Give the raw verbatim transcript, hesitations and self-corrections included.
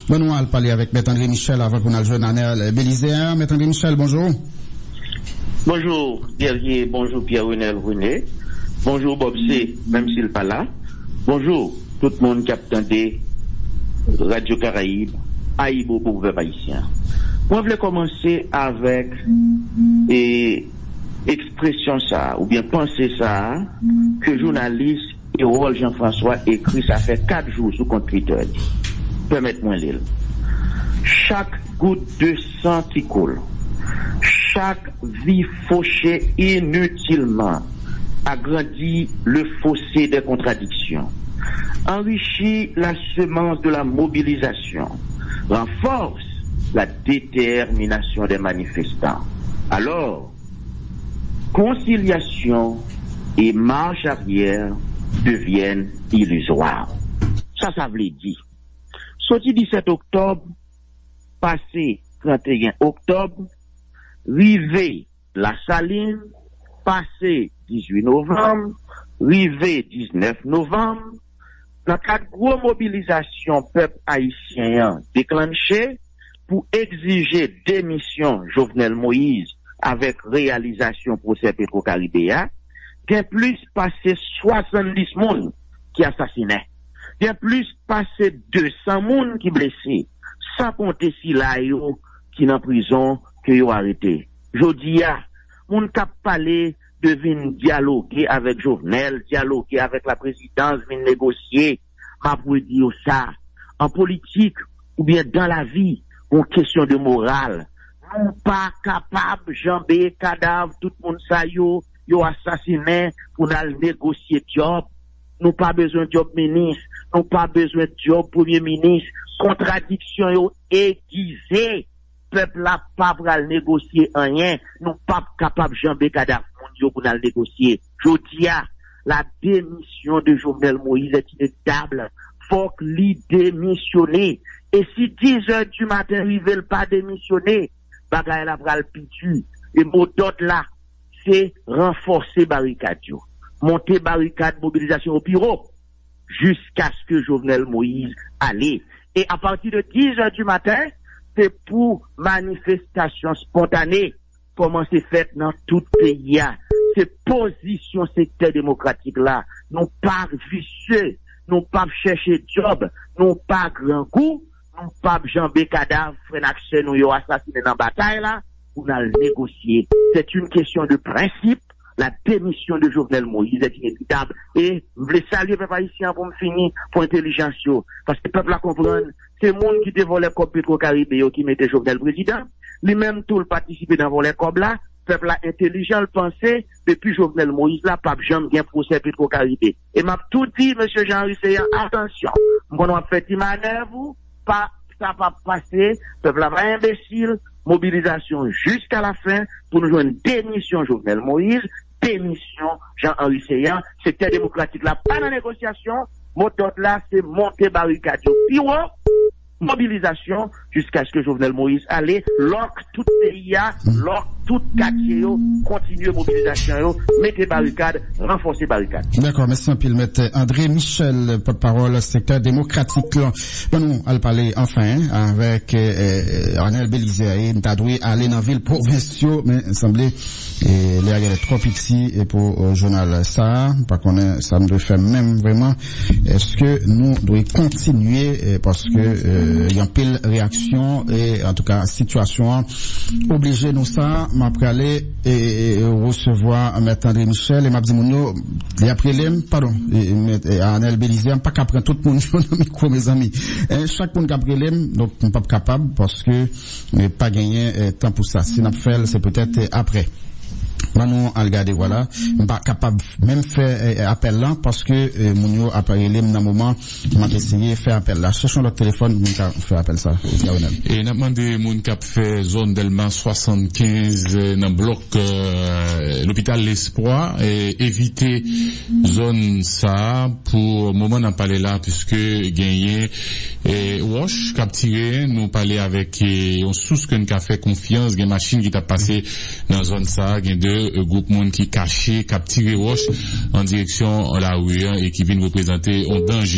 Bon, nou al pale avèk Mèt André Michel avan pou n al jwenn Anèl Belizaire. Mèt André Michel, bonjou. Bonjou, Guerrier. Bonjou, Pierre Renel René. Bonjou, Bob C, menm si l pa la. Bonjou, tout moun k ap tande Radyo Karayib, Ayibobo pou pèp ayisyen. Mwen vle kòmanse avèk, e, ekspresyon sa a, oubyen panse sa a, ke jounalis Erol Jean François ekri, sa fè kat jou sou kont Twitter li. Pèmèt mwen li l. Chaque goutte de sang qui coule, chaque vie fauchée inutilement, agrandit le fossé des contradictions, enrichit la semence de la mobilisation, renforce la détermination des manifestants. Alors, conciliation et marche arrière deviennent illusoires. Sa sa vle di? Soti disèt oktòb, pase tranteyen oktòb, rive Lasalin, pase dizuit novanm, rive diznèf novanm, nan kad gwo mobilizasyon pèp ayisyen an deklanche pou egzije demisyon Jovenel Moïse avèk reyalizasyon pwosè Petro Karibe a, gen plis pase swasanndis moun ki asasinen. Gen plis pase de san moun ki blese, san konte sila yo ki nan prizon ke yo arete. Jodi a, moun k ap pale de vin dyaloge avèk Jovenel, dyaloge avèk laprezidans, vin negosye, m ap redi yo sa. An politik, oubyen dan lavi, gon kesyon de moral. Nou pa kapab janbe kadav tout moun sa yo, yo asasinen pou n al negosye djòb. Nou pa bezwen djòb minis, nou pa bezwen djòb premye minis. Kontradiksyon yo egize. Pèp la pa pral negosye anyen. Nou p ap kapab janbe kadav moun yo pou n al negosye. Jodi a, la démission de Jovenel Moïse est inéluctable. Fòk li demisyone. E si dizè di maten rive, l pa demisyone, bagay la pral pi di. E modòd la, se ranfòse barikad yo. Monte barikad mobilizasyon yo pi wo, jiskaske Jovenel Moïse ale. E apati de dizè di maten, se pou manifestasyon spontane kòmanse fèt nan tout peyi a. Se pozisyon sektè demokratik la. Nou pa visye, nou p ap chèche djòb, nou pa grangou, nou p ap janbe kadav frè n ak sè nou yo asasinen nan batay la pou n al negosye. C'est une question de principe. La démission de Jovenel Moïse est inéluctable. E m vle salye pèp ayisyen an pou m fini, pou entèlijans yo. Paske pèp la konprann, se moun ki te vòlè kòb Petro Karibe yo ki mete Jovenel prezidan. Li menm tou, l patisipe nan vòlè kòb la. Pèp la entèlijan, l panse depi Jovenel Moïse la, p ap janm gen pwosè Petro Karibe. E m ap tou di, mesye Jean Henry Ceant, atansyon. M konnen w ap fè ti manèv ou, pa, sa p ap pase. Pèp la pa enbesil. Mobilizasyon jiska la fen pou nou jwenn demisyon Jovenel Moïse, demisyon Jean Henry Ceant. Sektè demokratik la pa nan negosyasyon. Modòd la, se monte barikad yo pi wo. Mobilizasyon jiskaske Jovenel Moïse ale. Lòk tout peyi a, lòk tout katye yo, kontinye mobilizasyon yo, mete barikad, ranfòse barikad. Dakò, mèsi anpil, Mèt André Michel, pòtpawòl sektè demokratik la. Bon, nou al pale anfen avèk, eh, Arnel Belizaire. E n ta dwe ale nan vil pwovens yo, men sanble, eh, lè a genlè twò piti, eh, pou, eh, jounal sa a. M pa konnen sa m dwe fè menm vrèman. Èske nou dwe kontinye, eh, paske, eh, gen anpil reyaksyon, e antouka sitiyasyon an oblije nou sa. M ap prale, eh, resevwa Mèt André Michel, e m ap di moun yo, li ap rele m, padon, eh, Mèt, eh, Arnel Belizaire, m pa ka pran tout moun yo nan mikwo, mezanmi. Eh, chak moun k ap rele m, donk, m p ap kapab, paske, eh, pa genyen, eh, tan pou sa. Si n ap fè l, se petèt, eh, aprè. Ban nou al gade, vwala. M pa kapab menm fè, eh, apèl lan, paske, eh, moun yo ap rele m nan moman m ap eseye fè apèl la. Chèche yon lòt telefòn pou m ka fè apèl sa, Pierre Renel. E n ap mande moun k ap fè zòn Dèlma swasannkenz, eh, nan blòk, eh, lopital Lespwa, eh, evite zòn sa a pou moman n ap pale la, piske genyen, eh, wòch k ap tire. Nou pale avèk, eh, yon sous ke n ka fè konfyans, gen machin ki t ap pase nan zòn sa a, gen de, eh, gwoup moun ki kache, k ap tire wòch an direksyon lari an e ki vin reprezante yon danje.